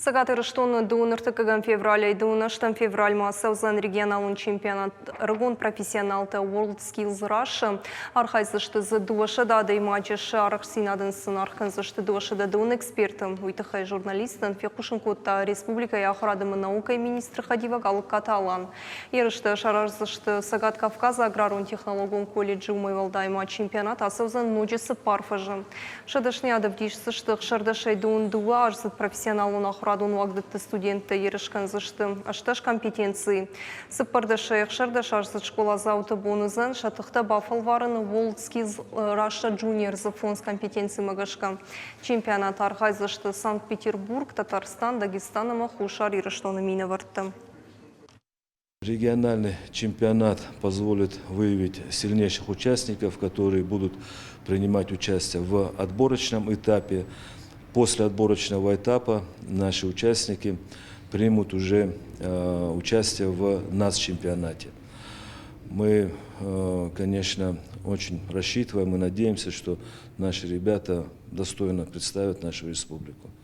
Цӕгат Ирыстоны дыууын ӕртыккӕгӕм февралӕй дыууын ӕстӕм февралмӕ ацӕудзӕн регионалон чемпионат ӕрыгон профессионалтӕ WorldSkills Russia. Архайдзысты дзы 200 адӕймаджы, сӕ арӕхстдзинадӕн сын аргъ кӕндзысты 210 эксперты. Уый тыххӕй журналисттӕн фехъусын кодта республикӕйы ахуырад ӕмӕ наукӕйы министры хӕдивӕг Алыккаты Алан. Ерыстӕ сараздзысты Цӕгат Кавказы аграрон-технологон колледжы, уымӕй уӕлдай ма чемпионат ацӕудзӕн ноджы цыппар фӕзы. Сӕ дӕсныйад ӕвдисдзысты ӕхсӕрдӕсӕй дыууын дыууӕ аздзыд профессионалон ахуырадон уагдӕтты студенттӕ ерыс кӕндзысты 18 компетенцийы. Цыппӕрдӕсӕй ӕхсӕрдӕсаздзыд скъоладзауты бон уыдзӕн сӕ тыхтӕ бафӕлварын WorldSkills Russia Juniors-ы фондз компетенцимӕ гӕсгӕ. Чемпионаты архайдзысты Санкт-Петербург, Татарстан, Дагестан ӕмӕ Хуссар Ирыстоны минӕвӕрттӕ. Региональный чемпионат позволит выявить сильнейших участников, которые будут принимать участие в отборочном этапе. После отборочного этапа наши участники примут уже участие в НАС-чемпионате. Мы, конечно, очень рассчитываем и надеемся, что наши ребята достойно представят нашу республику.